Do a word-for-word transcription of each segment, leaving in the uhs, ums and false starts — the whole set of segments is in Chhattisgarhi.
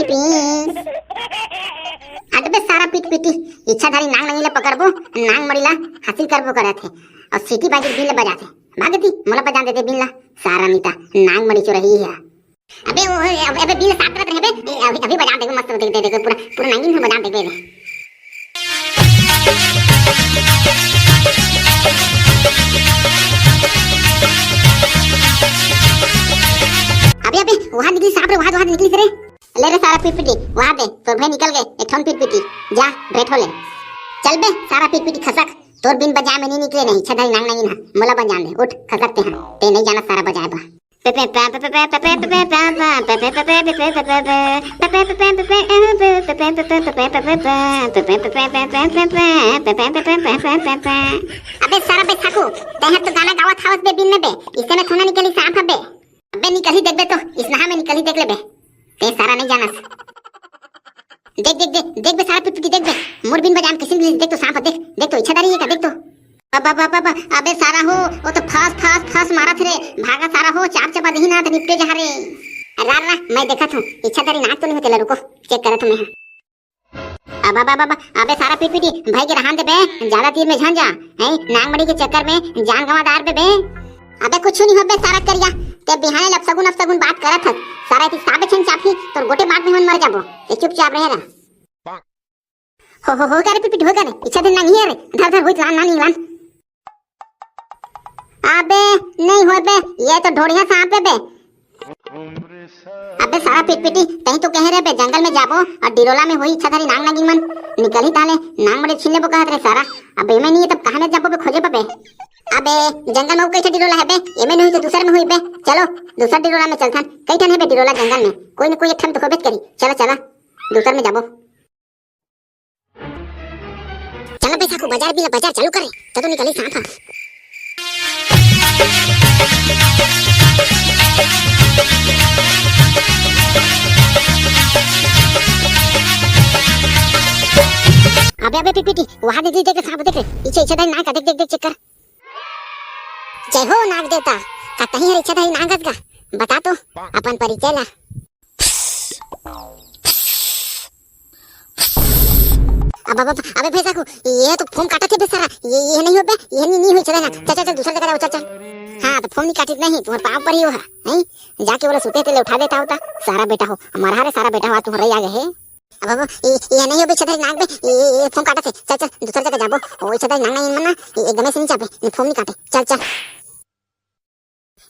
पीटी पीस। हट बे सारा पीट पीटी, इच्छाधारी नांग नंगी ला पकड़बो, नांग मड़ी ला हासिल करबो करत हे। अउ सीटी बाजी बीन ला बजाथे, भागती मोला बजा देते बीन ला। सारा मीता नांग मड़ी चोरही है। अबे वो, अबे, अबे बीन ला साफ करत रहे बे, ए, अभी, अभी बजा देबे मस्त, देख, देख, देख, पूरा, पूरा नांगिन में बजा देबे। अबे, अबे, वहां निकली सांप रे, वहां, वहां निकली रे। ले रे सारा पीट पीटी, वहां दे, तोर भाई निकल गए, एक ठन पीट पीटी, जा, भेंट हो ले। चल बे, सारा पीट पीटी खसक, तोर बिन बजाए में नहीं निकले नहीं, इच्छाधारी नांग नागिन हा, मोला बजान दे, उठ, खसक ते हा, ते नहीं जाना सारा बजाए बा। अबे सारा बैसाखू, तैं हर तो गाना गावत हावस बे बिन में बे, इसे में थोड़ा निकली सांप हबे। अबे निकली देख बे तो, इसनहा में निकली देख ले बे। ते सारा नहीं जानस। देख, देख, देख, देख बे सारा पिटपिटी, देख बे। मोर बिन बजान कैसे निकली, देख तो सांप, देख, देख तो इच्छाधारी है का, देख तो। अब, अब, अब, अब, अबे सारा हो, वो तो फास, फास, फास मारत रे। भागा सारा हो, चाप चबा दही ना, तो निपटे जहा रे। रा, रा, मैं देखत हूँ, इच्छाधारी नाक तो नहीं होते ला, रुको, चेक करत हूँ मैं। अब, अब, अब, अब, अबे सारा पिटपिटी, भाई के रहन दे बे, ज्यादा तीर में झन जा, हैं? नांगमणि के चक्कर में जान गंवा डार बे, बे। अबे कुछ नहीं हो बे सारा करिया, ते बिहाने ले अपसगुन, अपसगुन बात करत हस, सारा इति साबे छन चापी, तोर गोटे बात में हमन मर जाबो, ते चुपचाप रहे रह। हो, हो, हो, का रे पिटपिटी, हो का रे, इच्छाधारी नांग नहीं है रे, धर, धर, होइत लान, लान, लान। अबे, नहीं होय बे, ये तो ढोढ़िया सांप है बे। अबे सारा पिटपिटी, तहीं तो कहे रहे बे, जंगल में जाबो और डिरोला में होई इच्छाधारी नांग नागिन मन, निकलही ताले, नांग मड़े छीन लेबो कहत रहे सारा। अबे एमे नहीं है, तब कहाँ में जाबो बे खोजे बे? अबे, जंगल में वो कैसे डिरोला है बे? एमे नहीं तो दूसर में होई बे। चलो, दूसर डिरोला में चलथन। कई ठन है बे डिरोला जंगल में, कोई न कोई एक ठन तो होबे करी। चला, चला, दूसर में जाबो। चला बैसाखू, बजा रे बिन ला, बजा, चालू कर रे, त तो निकली सांप ह। अबे, अबे, पिटपिटी, वहाँ देख, देख, देख, सांप देख रे, इच्छाधारी नांग का, देख, देख, देख, चेक कर। जय हो नाग देवता, का तहीं हर इच्छाधारी नांग हस का? बता तो अपन परिचय ला। अब, अब, अब, अबे बैसाखू, ये तो फोम काटत हे बे सारा, ये, ये नहीं हो बे, ये नहीं, नहीं हो, चला ना, चल, चल, चल, दूसर जगह जाओ, चल, चल। हाँ, तो फोम नहीं काटिस नहीं, तुम्हारे पाँव पर ही वो है, हैं? जाके बोला सुते तेले उठा देता होता, सारा बेटा हो, हमारा हरे सारा बेटा हो, आज तुम्हारा ही आ गए है। अब, अब, ये, ये नहीं हो बे, इच्छाधारी नांग बे, ये, ये, ये फोम काटत हे, चल, चल, दूसर जगह जाबो, ओ इच्छाधारी नांग नहीं मन ना, ये एकदम से नहीं चापे, ये फोम नहीं काटे, चल, चल।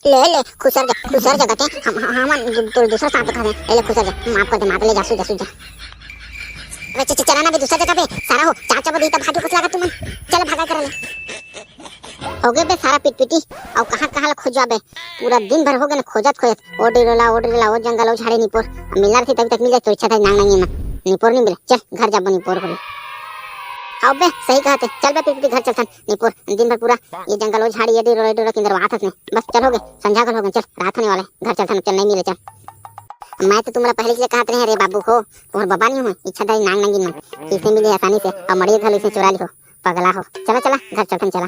ले, ले, खुसर जा, खुसर जा गते। हम, हम, हमन दू-, दू-, दूसरा सांप खा दे। ले, ले, खुसर जा, माफ कर दे, माफ, ले जा, सु जा, सु जा। अबे, च-, च-, चला ना बे, दूसरा जगह बे, सारा हो, चाचा बदी तब भाग्य कुछ लागत तुमन। चल, भागा कर ले। हो गए बे, सारा पिटपिटी, अब कहाँ, कहाँ ला खोजवा बे? पूरा दिन भर हो गए ना खोजत, खोजत। ओ डिरोला, ओ डिरोला, ओ जंगल, ओ झाड़ी निपोर। अब मिलना रही तभी तक मिल जाए, तो इच्छाधारी नांग नांग ना। निपोर नहीं मिले, चल, घर जाबो निपोर को ले। अब बे, सही कहते, चल बे, पिटपिटी घर चलथन। निपोर, दिन भर पूरा ये जंगल, वो झाड़ी, ये डोरा, डोरा किंदर वाहत हसने। बस चल हो गए, संझा घल हो गए, चल, रात होने वाला है, घर चलथन, चल, नहीं मिले, चल। मैं तो तुम्हारा पहले से कहत रहे रे बाबू हो, तुम्हार बाबा नहीं हो, इच्छाधारी नांग नांगिन मन, इसे मिले आसानी से, और मड़िए घर इसे चुरा ली हो, पगला हो। चला, चला, घर चलथन, चला।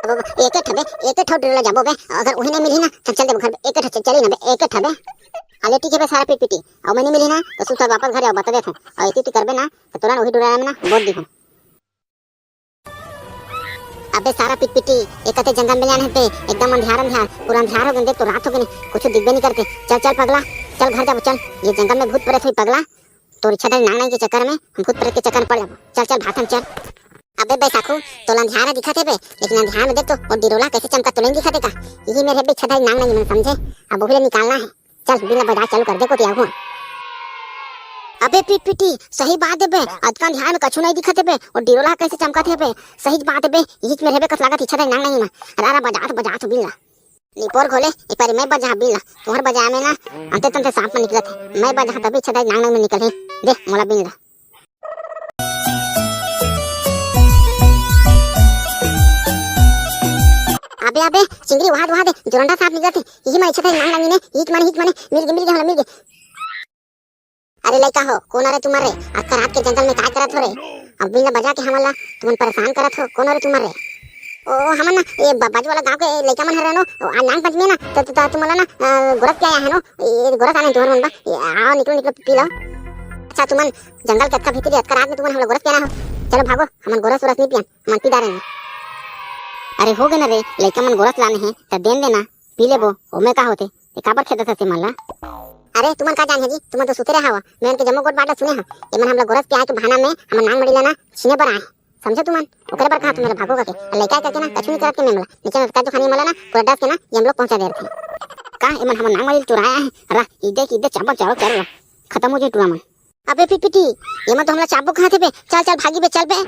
अब, अब, एक एक ठबे, एक एक ठो डोरा जाबो बे, अगर वही नहीं मिली ना, तो चल देबो घर, एक एक ठो चली ना बे, एक एक ठबे। अले ठीक है बे, सारा पिटपिटी, और मैं नहीं मिली ना, तो सुता वापस घर जाओ, बता देता हूँ, और इतनी करबे ना, तो तुरंत वही डोरा में ना, बोल दी हूँ। अबे सारा पिटपिटी, एक कते जंगल में जाना है बे, एकदम अंधियार अंधियार, पूरा अंधियार हो गए, देख तो रात हो गई, कुछ दिखबे नहीं करते। चल चल पगला, चल घर जाबो चल, ये जंगल में भूत प्रेत हुई पगला, तो इच्छाधारी नांग नांग के चक्कर में हम भूत प्रेत के चक्कर में पड़ जाबो। चल चल भागथन चल। अबे बैसाखू, तोला अंधियार दिखत है बे, लेकिन अंधियार में देख तो वो डिरोला कैसे चमका, तोला नहीं दिखत है का? यही मेरे बे इच्छाधारी नांग नांग मन समझे, अब वही ले निकालना है। चल, बिन ला बजा चालू कर दे, कोती आगू। अबे पिटपिटी, सही बात है बे, अतका अंधियार में कछु नहीं दिखत है बे, वो डिरोला कैसे चमकत है बे, सही बात है बे, यही में रहबे कस लागत इच्छाधारी नांग नांग मन। अरे, अरे, बजात, बजात बिन ला। निपोर घोले, एक बारी मैं बजा बिन ला, तुम्हार बजाए में ना, अंते तंते सांप में निकलत है, मैं बजा तभी इच्छाधारी नांग नांग मन निकल है, दे, मोला बिन ला। अबे, अबे, चिंगरी, वहां दे, वहां दे, जोरंडा सांप निकलत हे। यही मन इच्छाधारी नांग नांगिन हे, यही मन, यही मन, मिल गे, मिल गे, हमला मिल गे। अरे लइका हो, कोन अरे तुमन रे? अतका रात के जंगल में काय करत हो रे? अब बिन ला बजा के हमन ला तुमन परेशान करत हो, कोन अरे तुमन रे? ओ, हमन ना, ये ब-, बाजू वाला गांव के लइका मन हरन, ओ, आज नांग पंचमी हे ना, तो, तो, तो तुमन ला ना, अ, गोरस पियाय हन, ये गोरस आने तुमन मन बा, ये आओ, निकलो, निकलो, पी लो। अच्छा, तुमन जंगल के अतका भीतरी, अतका रात में तुमन हमला गोरस पियाना हो? चलो भागो, हमन गोरस वोरस नहीं पियन, हमन पी डारेन। अरे हो गे ना रे, लइका मन गोरस लाने हे, त देन देना, पी लेबो, ओमे का होथे, ते काबर खेदत हस एमन ला? अरे तुमन का जान हे जी, तुमन तो सुते रहे हवा, मैं उनके जम्मो गोठ बात ला सुने हव, एमन हमला गोरस पियाय के बहाना में हमर नांग मड़ी ला ना छीने बर आए हे, समझे तुमन? ओकरे बर कहा तुमन भागो करके, अउ लइका करके ना कछु नहीं करत के मैं एमला, नीचे अतका जो खानी मला ना, पूरा डस के ना ये हम लोग पहुंचा दे रथे। का एमन हमर नांग मड़ी ला चुराय हे? रा, ई देख, ई देख, चाबो, चाबो, चाबो, खतम हो जाए टूरा मन। अबे पिटपिटी, ये मन तो हमला चाबो कहत हे बे। चल, चल, भागी बे, चल बे।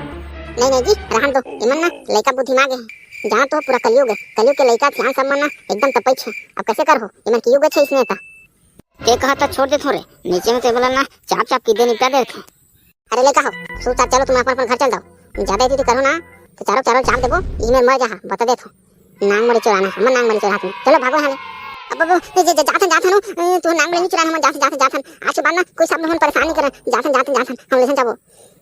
नहीं नहीं जी, रहन दो, इमन ना लइका बुद्धि मागे हे। जाना तो पूरा कलयुग हे, कलयुग के लइका सियान सब मन ना एकदम तपैछ हे। अब कैसे करहू, इमन के युग हे इसने ता। ते कहा था छोड़ देथों रे, नीचे में टेबल ना चाप चाप के दे निपटा देथों। अरे लइका हो, चुपचाप चलो, तुम अपन अपन घर चल जाओ। ज्यादा इति करहू ना तो चारों चारों चाप देबो, इमे मर जाहा, बता देथों। नांग मरी चोराना, हमर नांग मरी चोरात में। चलो भागो यहाँ ले। अब, अब, ए, जे, जे, जाथन, जाथन, ए, तू नांग मरी चोराना, हमन जाथन, जाथन, जाथन। आज के बाद ना कोई सब लोगन परेशान नहीं करन, जाथन, जाथन, जाथन, हम लेसन जाबो।